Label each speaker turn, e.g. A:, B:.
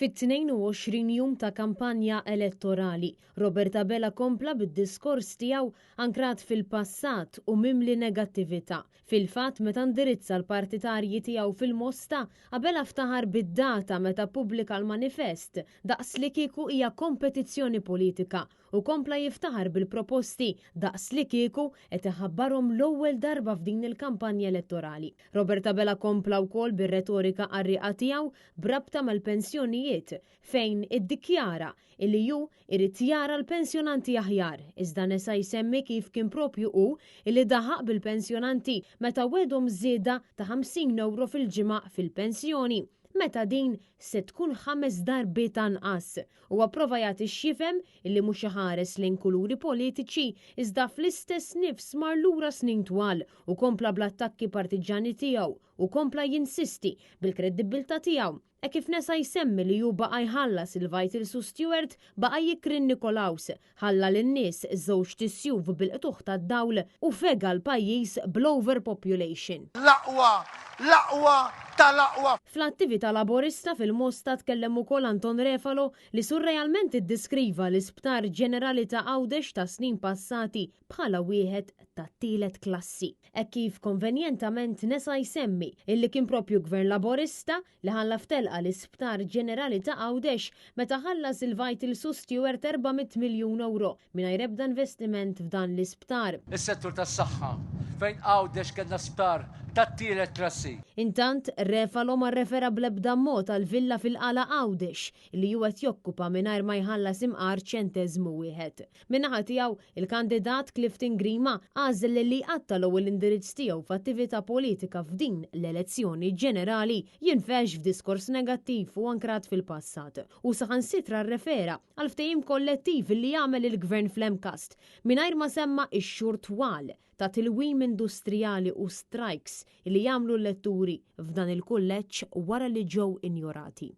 A: Fit-22 jum ta' kampanja elettorali, Robert Abela kompla bid-diskors tiegħu ankrat fil-passat u mimli negattività. Fil-fatt, meta ndirizza l-partitarji tiegħu fil-Mosta, Abela ftaħar bid-data meta ppubblika l-manifest, daqslikieku hija kompetizzjoni politika u kompla jiftaħar bil-proposti daqslikieku qed iħabbarhom l-ewwel darba f'din il-kampanja elettorali. Robert Abela kompla wkoll bir-retorika qarrieqa tiegħu b'rabta mal-pensjonijiet fejn iddikjara illi hu irid jara l-pensjonanti aħjar iżda nesa jsemmi kif kien propju hu illi daħaq bil-pensjonanti meta wegħdhom żieda ta' 50 ewro fil-ġimgħa fil-pensjoni meta din se tkun ħames darbiet anqas. Huwa pprova jagħti x'jifhem illi mhux iħares lejn kuluri politiċi iżda fl-istess nifs mar lura snin twal u kompla bl-attakki partiġġani tiegħu u kompla jinsisti bil-kredibbiltà tiegħu hekk kif nesa jsemmi li hu baqa' jħallas il-Vitals u Steward baqa' jikri Nicolaus, ħalla lin-nies żewġt isjuf bil-qtugħ tad-dawl u fega l-pajjiż bl-overpopulation.
B: L-aqwa, l-aqwa tal-aqwa.
A: Fl-attività Laburista fil-Mosta tkellem ukoll Anton Refalo li surrealment iddiskriva l-Isptar Ġenerali ta' Għawdex tas-snin passati bħala wieħed tat-tielet klassi, hekk kif konvenjentament nesa jsemmi illi kien propju Gvern Laburista li ħalla f'telqa l-Isptar Ġenerali ta' Għawdex meta ħallas il-Vitals u Steward 400 miljun ewro mingħajr ebda investiment f'dan l-isptar.
B: Is-settur tas-saħħa, fejn Għawdex kellna sptar tat-tielet klassi.
A: Intant, Refalo ma rrefera bl-ebda mod għall-villa fil-Qala Għawdex li hu qed jokkupa mingħajr ma jħallas imqar ċenteżmu wieħed. Min-naħa tiegħu, il-kandidat Clifton Grima għażel li jqatta' l-ewwel indirizz tiegħu f'attività politika f'din l-elezzjoni ġenerali jinfexx f'diskors negattiv u ankrat fil-passat u saħansitra rrefera għal ftehim kollettiv li għamel il-Gvern fl-MCAST mingħajr ma semma x-xhur twal ta' tilwim industrijali u strajks li għamlu l-letturi f'dan il-kulleġġ wara li ġew injorati.